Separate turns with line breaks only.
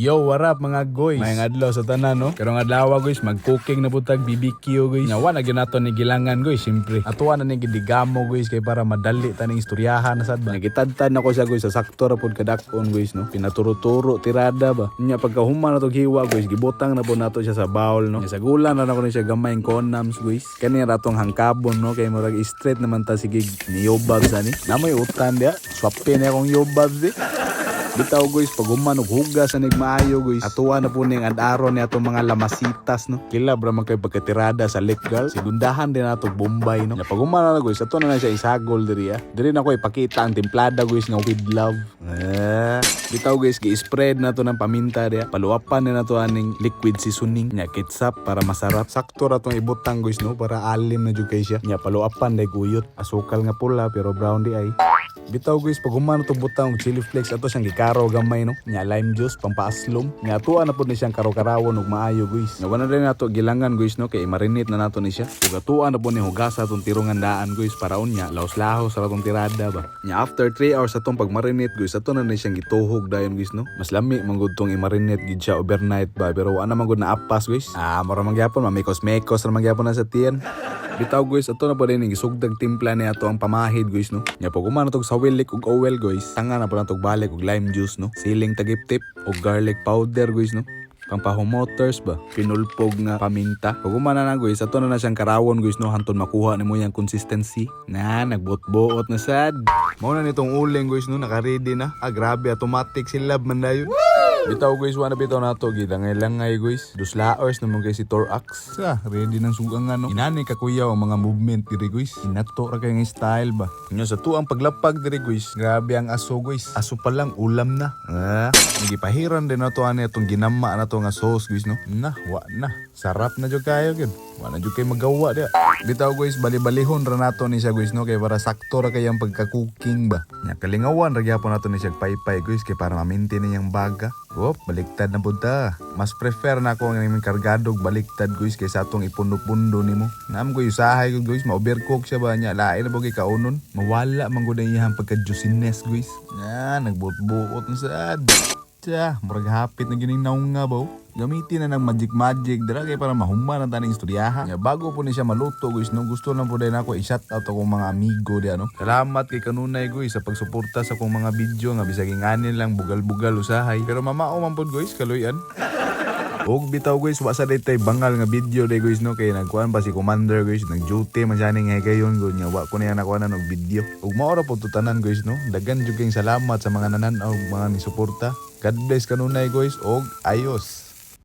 Yo, what up, mga guys? Maayong adlaw sa tanan, no? Karong adlaw, guys, mag-cooking na pud tag BBQ, guys. Nya wa na gyud nato ni gilangan, guys, siyempre. Atuwa na ni gidigamo, guys, kay para madali ta ning istoryahan na sad ba. Nagitadtad na ko siya, guys, sa sakto ra pud kadak-on, guys, no? Pinaturo-turo tirada ba. Nya pagkahuman na to hiwa, guys, gibutang na pud nato siya sa bowl, no? Nya sagulan na nako ni siya gamay konams, guys. Kani ra tong hangkabon, no? Kay murag straight naman ta sige ni yobabs ani. Namoy utan dia. Swapin na akong yobabs di. Bitaw, guys, pag human og hugas anig maayo, guys. Atuwa na po ning ad-aron ni atong mga lamasitas, no. Kila bra man kay pagkatirada sa Lekgal. Sigundahan din nato Bombay, no. Nya pag human na, guys, ato na na siya isagol diri ah. Diri na ko ipakita ang timplada, guys, nga with love. Ah. Bitaw, guys, gi-spread na to ng paminta diya. Paluwapan na nato aning liquid seasoning. Nya ketchup para masarap. Sakto ra tong ibutang, guys, no, para alim na jud kay siya. Nya paluwapan day guyot. Asukal nga pula pero brown di ay. Bitaw, guys, pag human to butang og chili flakes, ato siyang gikaro gamay, no. Nya lime juice pampaaslom. Nya atuan na pud ni siyang karo-karawon og maayo, guys. Nya wala rin nato gilangan, guys, no, kay i-marinate na nato ni siya. Ug atuan na pud ni hugasa atong tirungan daan, guys, para unya lahos-lahos ra tong tirada ba. Nya after 3 hours atong pag-marinate, guys, ato na ni siyang gituhog dayon, guys, no. Mas lami man gud tong i-marinate gid siya overnight ba, pero wa na man gud na apas, guys. Ah, mura man gyapon mamekos-mekos ra man gyapon na sa tiyan. Bitaw, guys, ato na pa rin gisugdag timpla ni ato ang pamahid, guys, no. Nya pag human natog sawilik og oil, guys, tanga na po natog balik og lime juice, no. Siling tagiptip og garlic powder, guys, no. Pampahumoters ba? Pinulpog nga paminta. Pag human na na, guys, ato na na siyang karawon, guys, no, hanton makuha nimo yang consistency. Na nagbuot-buot na sad. Mao na nitong uling, guys, no, naka-ready na. Ah, grabe, automatic sila man dayon. Bitaw, guys, wala bitaw nato gilangay-langay, guys. 2 laors naman kay si Thorax. Sa ready ng sugangan, no. Inani kakuyaw ang mga movement diri, guys. Inato ra kay nga style ba. Nya sa tuang paglapag diri, guys. Grabe ang aso, guys. Aso pa lang ulam na. Ah, gipahiran din nato ani atong ginama na to nga sauce, guys, no. Na, wa na. Sarap na jud kayo gyud. Wa na jud kay magawa diya. Bitaw, guys, bali-balihon ra nato ni siya, guys, no, kay para sakto ra kay ang pagka-cooking ba. Nya kalingawan ra gyapon nato ni siya paypay, guys, kay para ma-maintain niyang baga. Wop, baliktad na pud ta. Mas prefer na ako nga nimong kargadog baliktad, guys, kaysa atong ipundo-pundo nimo. Naam ko usahay ko, guys, ma-overcook siya ba nya lain na kay kaunon. Mawala man gud ang iyang pagka-juiciness, guys. Nya nagbuot-buot na sad. Tsa, murag hapit na gining naong nga ba, oh. Gamitin na ng magic magic dira kay para mahuman ang taning istoryaha. Nya bago po ni siya maluto, guys, no, gusto lang po din ako i-shout out akong mga amigo diya, no. Salamat kay kanunay, guys, sa pagsuporta sa akong mga video nga bisag inganin lang bugal-bugal usahay. Pero mamao man pod, guys, kaluyan. Og bitaw, guys, wa sa tay bangal nga video day, guys, no, kay nagkuan pa si Commander, guys, nag-duty man siya ning higayon gud nya wa ko niya nakuha og video. Ug mao ra pud to tanan, guys, no. Daghan jud kayong salamat sa mga nanan-aw, mga ni suporta. God bless kanunay, guys, og ayos.